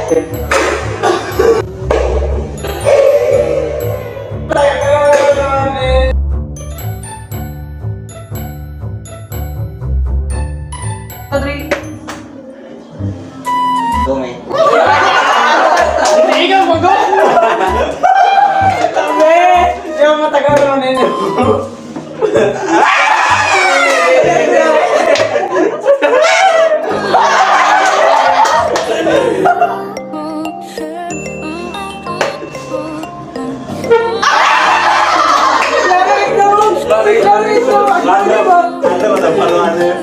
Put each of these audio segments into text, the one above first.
Three. Go, mate. Hindi ka mag-go! Tabi! Di ba matagal naman ninyo? Ano ba paluan niyo?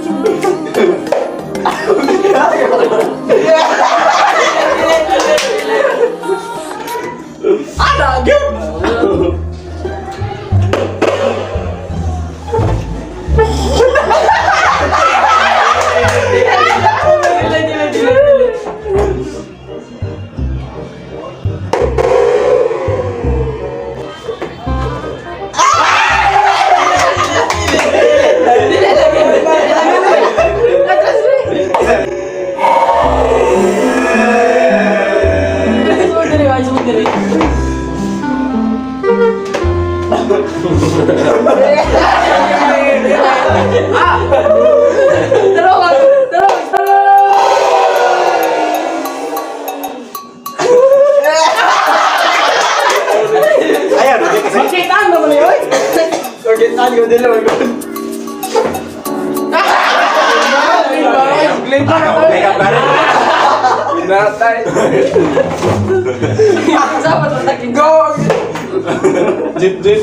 Ana, gyud! Dili, dili, dili, dili. Dili lagi. Atras rin. Sumod diri, ay, sumod diri. Ah! Dalawa, dalawa, dalawa. Ayan, hindi kasi. Makitaan naman yun! Makitaan ko din naman ko. Make up ka rin. Binatay. Dapat matakin. Go! Jeep, jeep.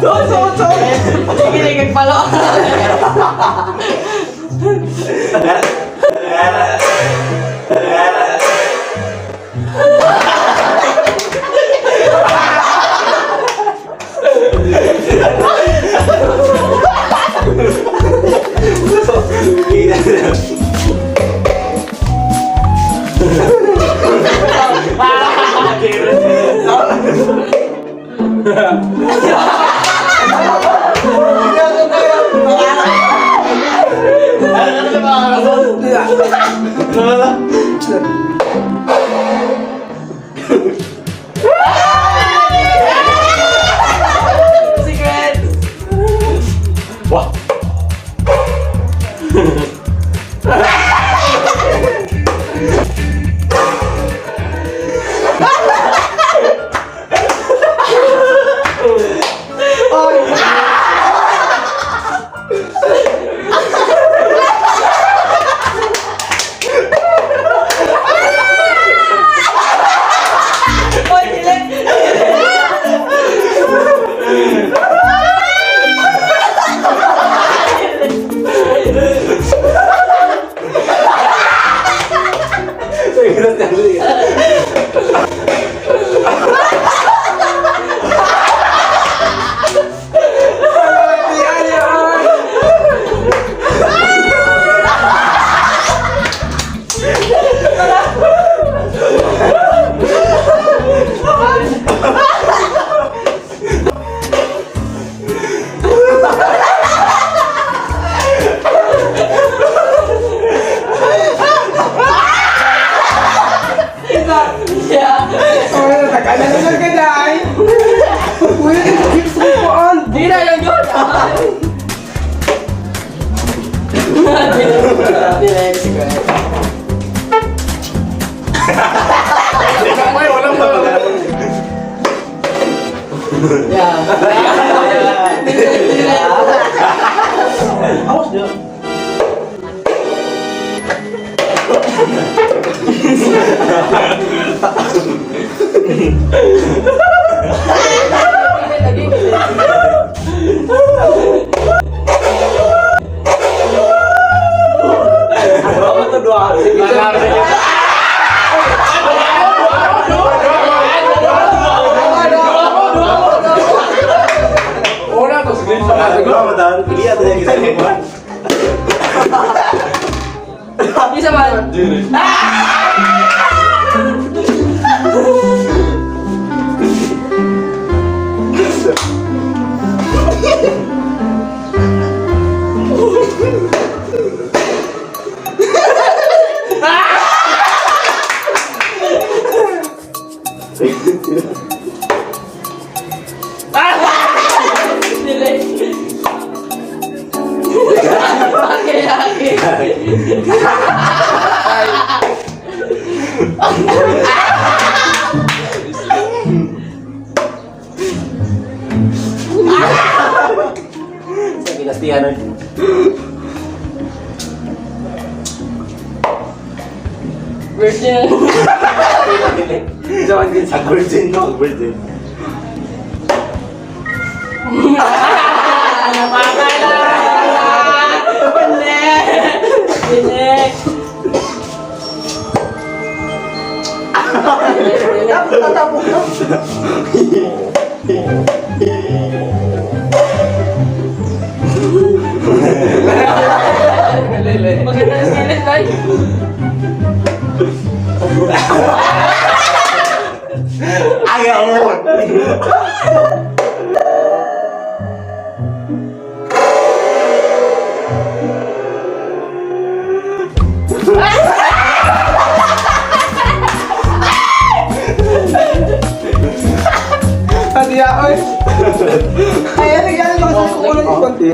So, so, so. Sige, sige, palo. Secret. Wah. Oy, dili. Yeah. Di na lang yun. Di na yung secret. Ay, walang ba? Yeah. Di na. Awas niya. Lagi. Ano ba taon? Pili ato niya kisay mo. Isa man. Dili. Okay, okay. Sa ginastihan nun. Virgin. Ang virgin no, ang virgin. Dili. Dili. Tapos tatapos na. Maganda yung skillet, bay. Ayaw! Ati ya, oy. Ay, ano yan? Ano kasi kukulang yung konti.